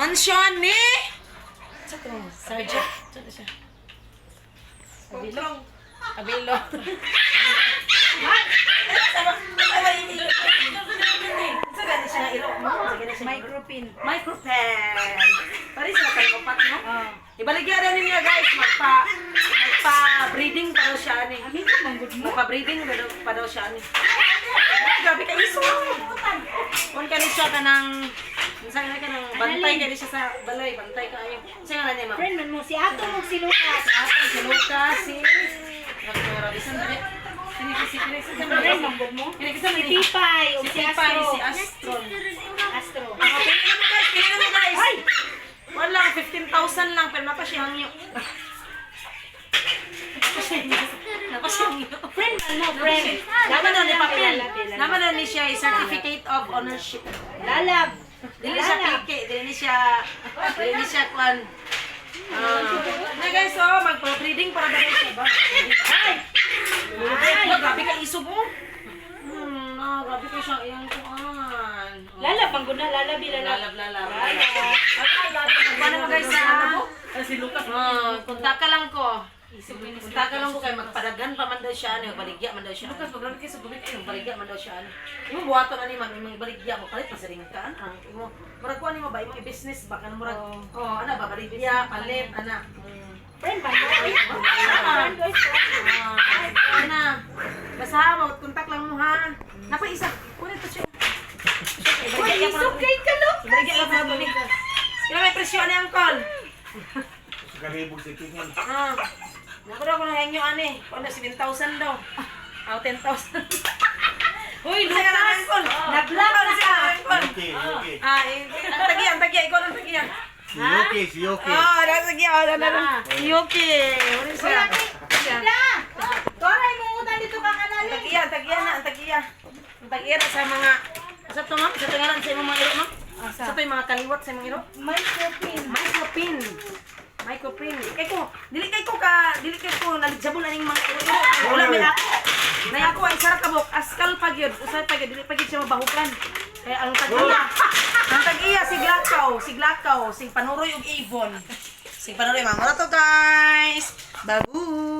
Mansion ni sa to, Sergeant. Saan na siya? Abilo. Abilo. Sa gani siya nga iro mo? Sa gani siya nga iro? Micropin. Micropen. Pare sila kalupat, no? Oh. Ibaligya rin niya, guys, magpa breeding pa daw siya ani. Amigo manggod mo. Magpa breeding pa daw siya ani. Ay, grabe ka iso. Kun ka ni siya ka ng unsa ka ng bantay ka ni siya sa balay, bantay ka ayo. Unsa nga na niya, ma'am? Friend man mo si Ato mo si Lucas. Atong si Lucas, si Doktora bisan dali. Kini si kini si Friend manggod mo. Kini kasi Si Pipay o si si Pipay, Astro. si Astro. Astro. Ang pili na mo, guys, pili na mo, guys. Ay! Wala, 15,000 lang, pero napa siya hangyo. Napa siya hangyo. Friend man mo, friend. Naman na ni papel. Lalab. Naman na ni siya certificate of ownership. Lalab. Dili siya Lalab. peke, dili ni siya kwan. Ah, na guys, oh, magpa-breeding para ba siya ba? Ay! Ay, grabe ka isog mo. Grabe ka siya iyang kuan. Oh. Lalab ang guna, lalab, lalab. Lalab, lalab. Paano mo, guys, sa Si Lucas. Ah, kontak ka lang ko. Kontak ka lang ko kay magpadagan pa man daw siya ano, baligya man daw siya. Lucas, maglaro kayo sa gumit Ay, baligya man daw siya ano. Imo buhaton ani ma'am, imong baligya mo palit pa sa ringkaan. Ang imo murag kuan nimo ba imong i-business ba kan murag oh ana ba baligya palit ana. Friend man mo. Ay, friend guys. Ah, ana. Basta mo kontak lang mo ha. Napa isa kunin to siya. Uy, isog kay ka, Lucas. Baligya lang sa balik. Kailan may presyo ani angkol? Sa karibog sa kingan. Ah. Naku daw kung hangyo ani. Kuno 7,000 daw. Aw 10,000. Uy, Usa ka na, Lucas. angkol. Nag-block na ka. Angkol. Yuki, Yuki. Ah, eh, ang tagiya, ang tagiya, ikaw ang tagiya. Si Yuki, si Yuki. Oh, nasa tagiya, oh, na, na. Si Yuki. Wala siya. La! Toray mo utang dito ka Ang kanali. tagiya, ang tagiya na, ang tagiya. Ang tagiya na sa mga sa to, ma'am, sa to ngalan sa imong mga iro, ma'am. Sa to yung mga kaliwat sa imong iro. Micropin. Micropin. Micropin. Kay ko, dili kay ko knowledgeable aning mga iro-iro. Wala may ako. Nay ako ay isa ra ka buok askal pa gyud, usay pa gyud dili pa gyud siya mabahukan. Kaya ang tag-iya si Glakaw, si Glakaw, si Panuroy ug Avon. Si Panuroy, mga to, guys. Babu.